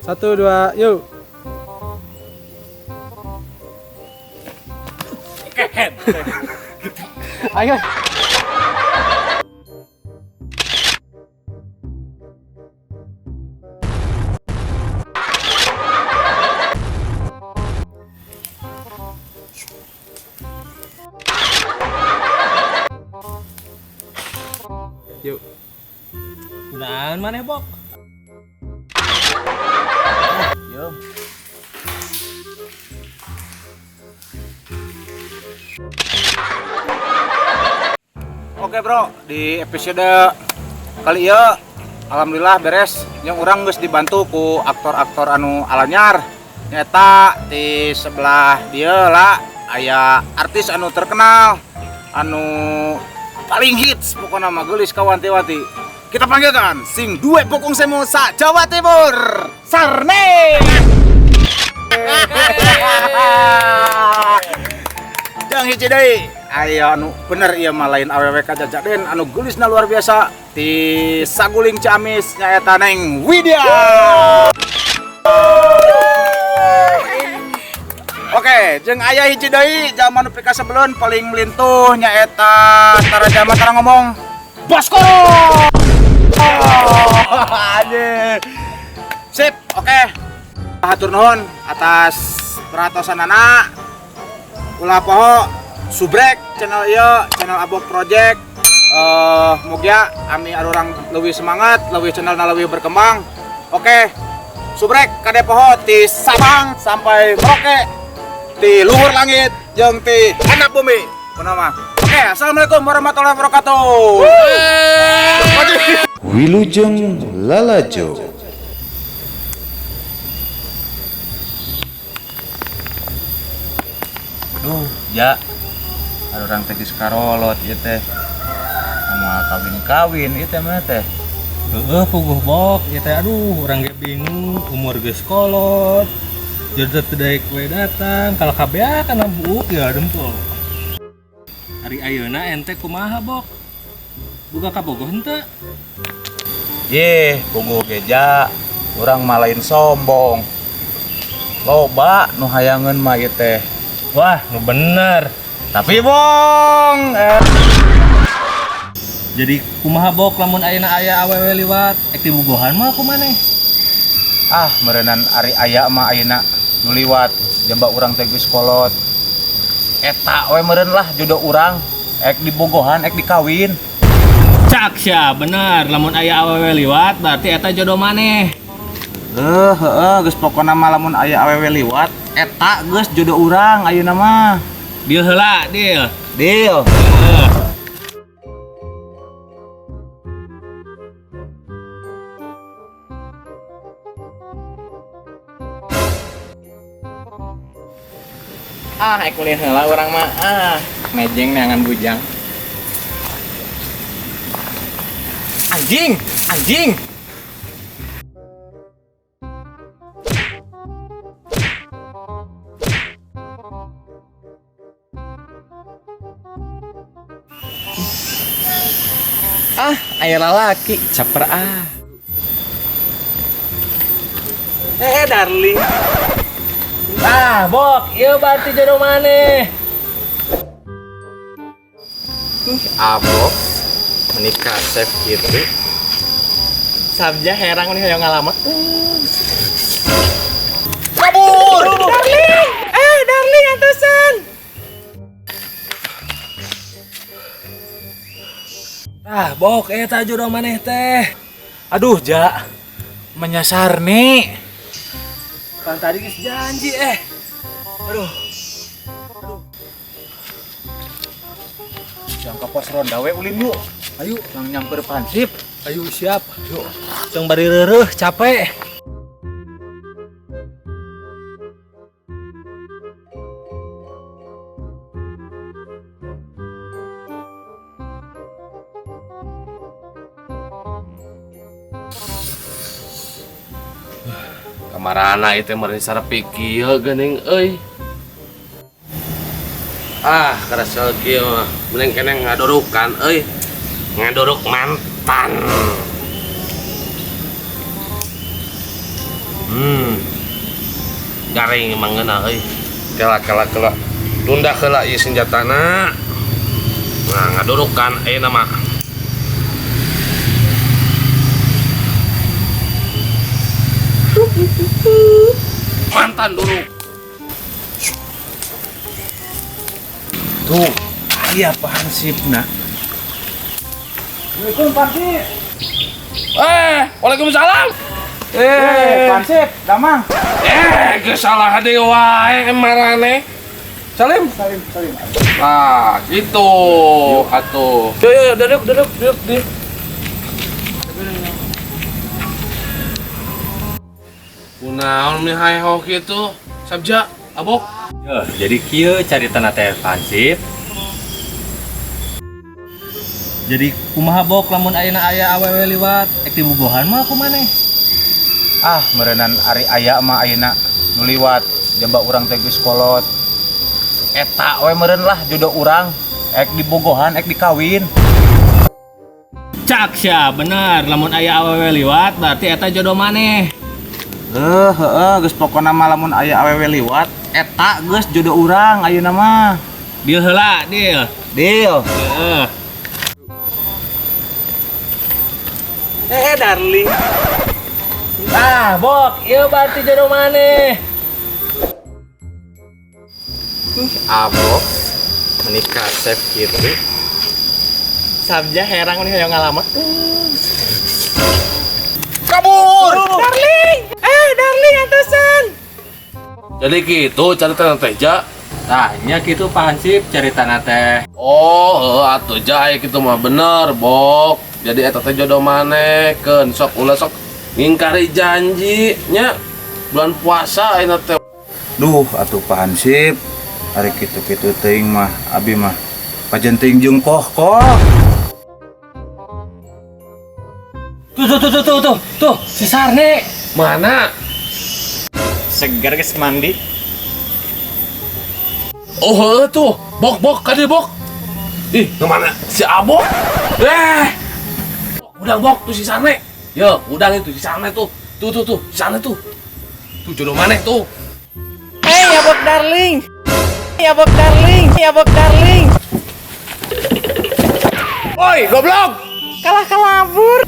Satu, dua, yuk. Ayo. Yuk. Gunaan maneh, Bok? Yo. Oke bro, di episode kali ieu alhamdulillah beres. Yang urang geus dibantu ku aktor-aktor anu alanyar. Nyata di sebelah dia lah aya artis anu terkenal, anu paling hits pokoknya mah geulis kawanti-wanti. Kita panggilkan sing duwe bokong semu sa Jawa Timur, Sarne. Jang hiji deui. Aya anu bener ieu mah lain awewe kajajaden anu geulisna luar biasa di Saguling Ciamis nyaeta Neng Widya. Oke, jeung aya hiji deui jalma nu pikasebeleun paling melintuh nyaeta tara jalma tara ngomong Baskoro. Anjir. Sip, oke. Hatur nuhun atas perhatosanana. Ulah poho subrek channel ieu, channel Abok Project. Mugia ami arurang leuwih semangat, leuwih channelna leuwih berkembang. Oke. Subrek kade poho ti Sabang sampai Merauke, ti luhur langit jeung ti handap bumi. Kunaon mah. Oke, assalamualaikum warahmatullahi wabarakatuh. Wilujeng Lalajo. Duh, ya. Ada orang teh geus karolot ieu teh. Sama kawin-kawin ieu teh mah teh. Heeh, puguh Bok, ieu teh aduh, urang ge bingung, umur geus kolot. Jodoh teu daek we datang, kalau kabeh kana buuk ya dempul. Ari ayeuna ente kumaha, Bok? Boga kabogoh henteu? Ye, bogoh ge ja. Urang mah lain sombong. Loba nu hayangeun mah ieu teh. Wah, nu bener. Tapi bong. Jadi kumaha Bok lamun ayeuna aya awewe liwat, ek dibogohan mah ku maneh? Ah, meureunan ari aya mah ayeuna nu liwat, jaba urang teh geus kolot. Eta we meureun lah jodoh urang, ek dibogohan, ek dikawin. Cak sia, bener. Lamun aya awewe liwat berarti eta jodoh maneh. Heeh, geus pokona mah lamun aya awewe liwat, eta geus jodoh urang ayeuna mah. Deal heula, deal. Deal. Heeh. Ah, ek ulin heula urang mah. Ah, mejeng neangan bujang. Anjing, anjing. Ah, aya lalaki, caper ah. Darling. Ah, Bok, ieu berarti jodoh maneh. Ih, Abok menikah chef gitu. Sabja herang nih hoyong ngalamat. Kabur! Darling! Darling antosan. Ah, Bok, eta jodoh maneh teh. Aduh, Ja. Menyasar nih. Pan tadi geus janji Aduh. Aduh. Jang ka pos ronda we ulin yuk. Ayo, Yang nyamper pansip. Ayo siap. Yuk. Jang bari reureuh capek. Kamarana itu meureun sarepi kieu geuning euy. Ah, karasel kieu mah mending keneh ngadorukan euy. Ngadoruk mantan. Garing emang ngeunah euy. Kela kela kela. Tunda heula ieu senjatana. Nah, ngaduruk kan ayeuna mah. Mantan duruk. Tuh, aya Pak Hansipna. Assalamualaikum Pak Hansip. Waalaikumsalam. Pak Hansip, damang. Geus salah deui wae marane. Salim. Salim, salim. Nah, gitu atuh. Yo yo duduk duduk duduk duduk. Kunaon meni haeho kitu? Sabja, abok. Yo, jadi kieu caritana teh Pak Hansip. Jadi kumaha bok lamun ayeuna aya awewe liwat ek dibobohan mah ku maneh. Ah, meureunan ari aya mah ayeuna nu liwat jaba urang teh geus kolot. Eta we meureun lah jodoh urang, ek dibogohan, ek dikawin. Cak sia, bener lamun aya awewe liwat berarti eta jodoh maneh. Heeh, geus pokona mah lamun aya awewe liwat, eta geus jodoh urang ayeuna mah. Deal heula, deal. Deal. Heeh. Darling. Ah, bok, ieu berarti jodoh maneh. Abok menikah chef gitu. Sabja herang nih hoyong ngalamat. Kabur. Darling, darling antosan. Jadi gitu caritana teh ja. Tah, nya kitu Pak Hansip caritana teh. Oh, heuh atuh ja aya kitu mah bener, bok. Jadi eta teh jodoh maneh keun sok ulah sok ngingkari janji nya. Bulan puasa ayeuna teh. Duh, atuh Pak Hansip. Ari kitu-kitu teuing mah abi mah pajen teuing jeung koh-koh. Tuh tuh tuh tuh tuh tuh, tuh si Sarne. Mana? Segar geus mandi. Oh, heuh tuh. Bok bok ka dieu bok. Ih, ke mana? Si Abok. Udang bok tuh si Sarne. Yo, udang itu si Sarne tuh. Tuh tuh tuh, si Sarne tuh. Tuh jodoh maneh tuh. Hey, Abok darling. Abok darling, Abok darling. Woi, goblok. Kalah kelabur.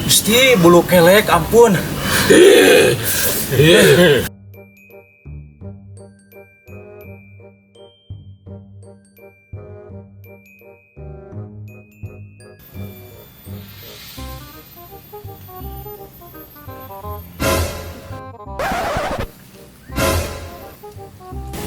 Gusti, bulu kelek, ampun.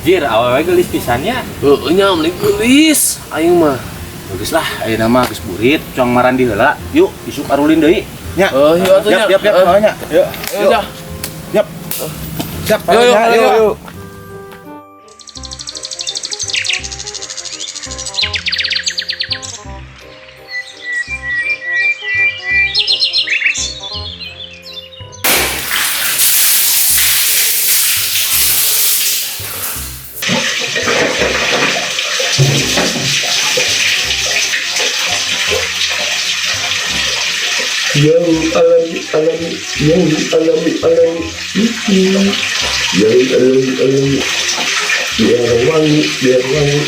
Jir, awewe geulis pisan nya. Heueuh nya mending geulis aing mah. Bagus lah, ayeuna mah geus burit, cong marandi heula. Yuk, isuk arulin deui. Nya. Heuh, yuk atuh nya. Yap, yap, yap, nya. Yuk. Yuk, ja. Yap. Siap, Yuk, yuk, yuk, yuk. yuk. Yang alami alami, yang alami alami, yang alami alami, biar wangi biar wangi.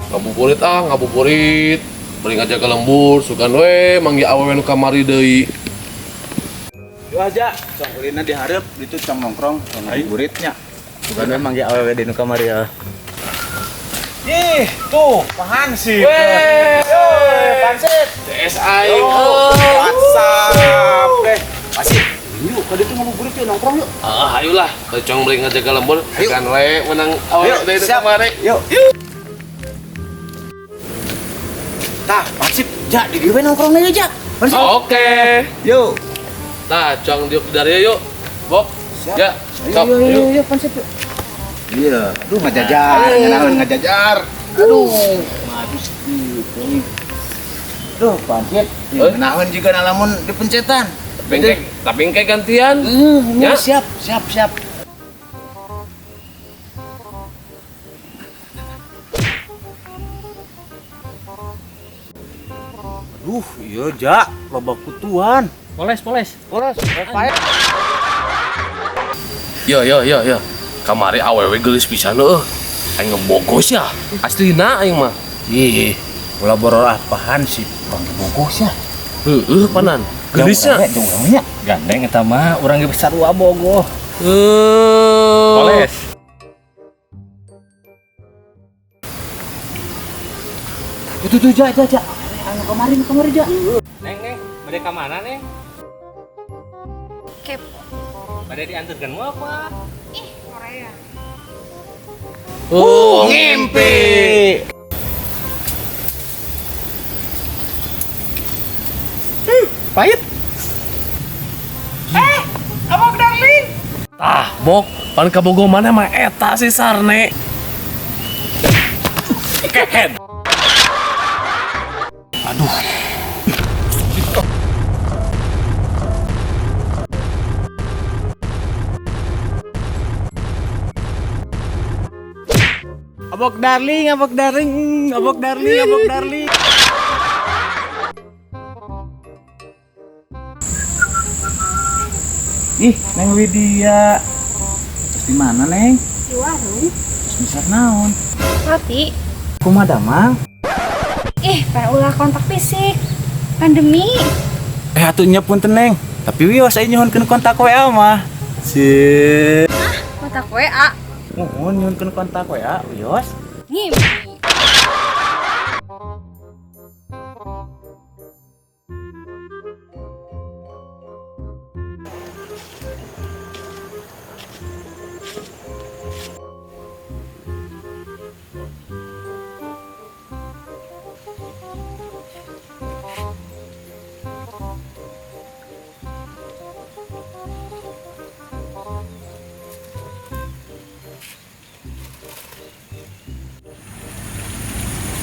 Ngabuburit ah, ngabuburit. Bari ngajaga lembur, sugan we manggih awewe nu kamari deui. Yuk aja, cong ulina dihareup, ditu cong nongkrong, cong ngabuburitnya. Sugan we manggih awewe di nu kamari ya. Ih, tuh, Pak Hansip. Weh, Pak Hansip. CS aing. WhatsApp. Masih. Yuk, ka ditu ngabuburit yuk nongkrong yuk. Ah, ayolah, cong bari ngajaga lembur, sugan we menang awewe deui nu siap. kamari. Yuk. Tah, Pak Hansip, ja di dieu we nongkrong deui ja. Oke. Yuk. Tah, cong diuk dari yuk. Bok. Siap. Ya, Ayo, sok. ayo, ayo, ayo, Pak Hansip, yuk. Iya, aduh ngajajar, nganaeun ngajajar. Aduh, mabis gitu. Duh, pancet. Naon juga lamun dipencetan. Tapi engke gantian. Ya, siap, siap, siap. Aduh, iya ja, loba kutuan. Poles, poles. Poles, poles. Yo yo yo yo. Kamari awewe geulis pisan heuh. Aing ngebogos ya. Aslina aing mah. Ih, ulah boror apaan sih bang bogos ya? Heueuh panan. Geulisnya. Jauh Gandeng eta mah urang ge sarua bogoh. Heuh. Poles. Itu tuh ja ja ja. Anu kemarin kemarin ja. Neng, neng, bade ka mana, Neng? Kepo. Bade diantarkeun mau apa? Ih, Korea. Oh, ngimpi. Pahit. Abok darling. Tah, bok, pan kabogo mana mah eta si Sarne. Kehed. Aduh. Abok darling, abok darling, abok darling, abok darling. Ih, Neng Widya. Terus di mana, Neng? Di warung. Terus misar naon? Roti. Kumaha damang? Ih, pan ulah kontak fisik. Pandemi. Atuh nya punten, Neng. Tapi wios aya nyuhunkeun kontak WA mah. Si. Kontak WA. Nuhun nyuhunkeun kontak WA, wios. Ngimpi.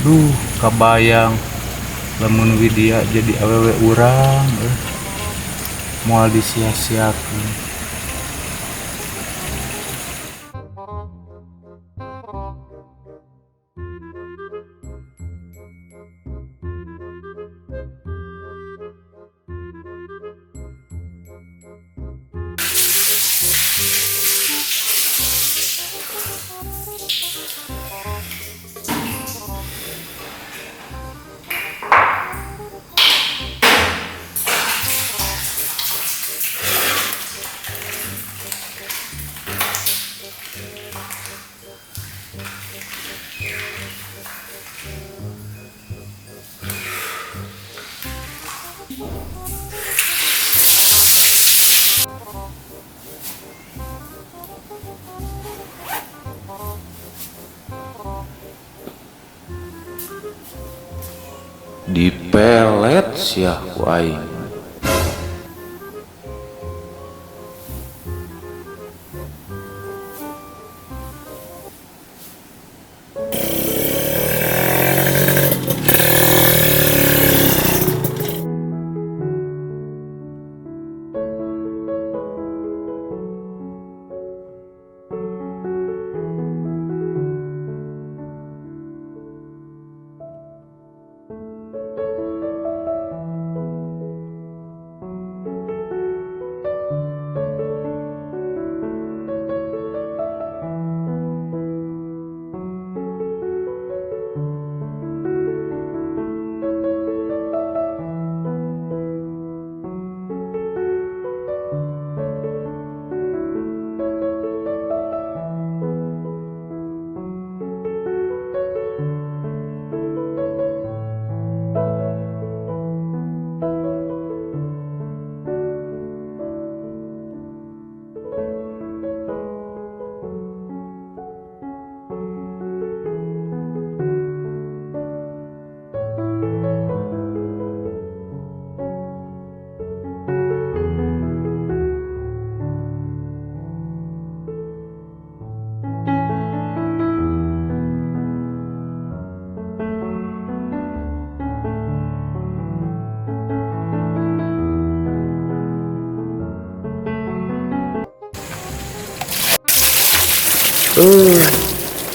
Duh, kabayang lamun Widya jadi awewe urang moal disia-siakeun. Dipelet sia ku aing.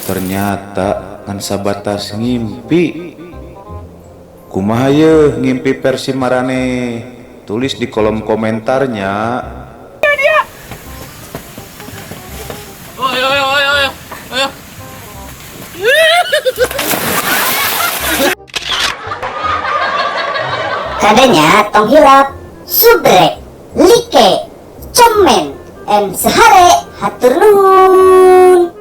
Ternyata ngan sabatas ngimpi. Kumaha yeuh ngimpi versi maraneh? Tulis di kolom komentarnya. Oh, ayo ayo ayo ayo. Ayo. Kadanya tong hilap, subrek, like, komen, and sehare, hatur nuhun.